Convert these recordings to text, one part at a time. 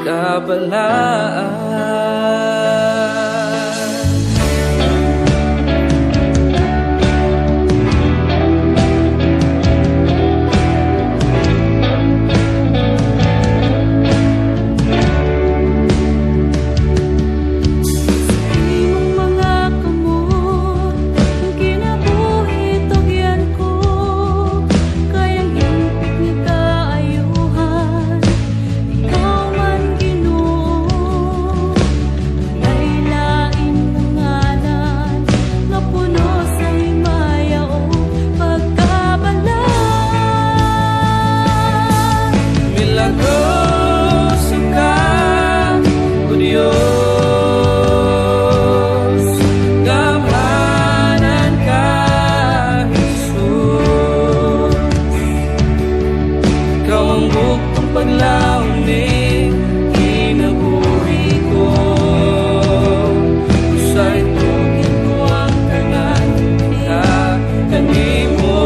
Pagkabalaan. Sa imong mga kamot ang kinabuhi tugyan ko, kay ang hingpit nga kaayuhan, ikaw man, Ginoo. Walay lain nga ngalan nga puno sa himaya o pagkabalaan. Milagroso ka, O Diyos, Gamhanan ka, Jesus. Ikaw ang buktong paglaom ning kinabuhi ko. Sa itugyan ko ang tanan diha kanimo.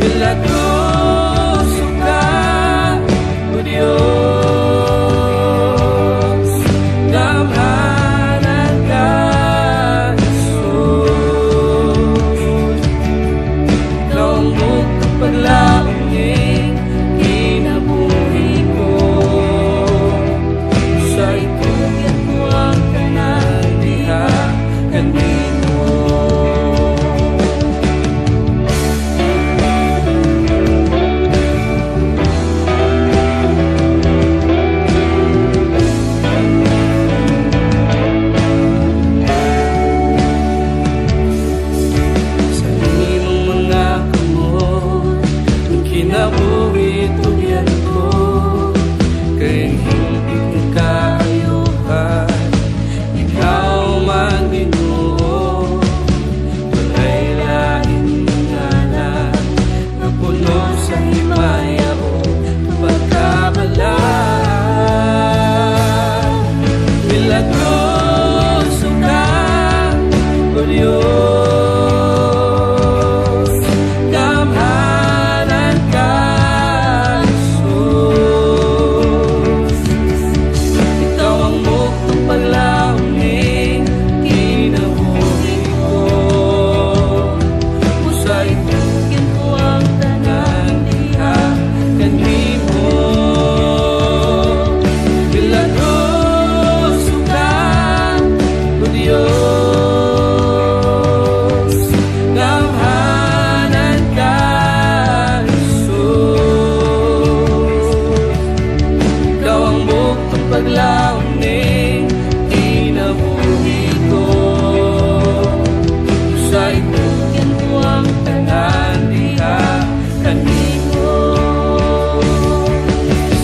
Milagroso ka, O Diyos, Gamhanan ka, Jesus. Ikaw ang buktong paglaom ning kinabuhi ko. Sa itugyan ko ang tanan diha kanimo. Sa imong mga kamot ang kinabuhi tugyan ko, kay ang hingpit nga kaayuhan, ikaw man, Ginoo. Walay lain nga ngalan nga puno sa himaya o pagkabalaan. Milagroso ka, O Diyos, Gamhanan ka, Jesus. Ikaw ang buktong paglaom ning kinabuhi ko. Sa Itugyan ko ang tanan diha kanimo. Milagroso ka, O Diyos, Gamhanan ka, Jesus. Ikaw ang buktong paglaom ning kinabuhi ko. Sa Itugyan ko ang tanan diha kanimo.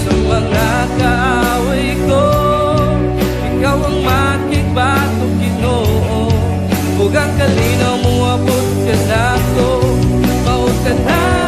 Sa mga kaaway ko, ikaw ang makigbato, Ginoo. Ug ang kalinaw mo abot kanako, mao tanan.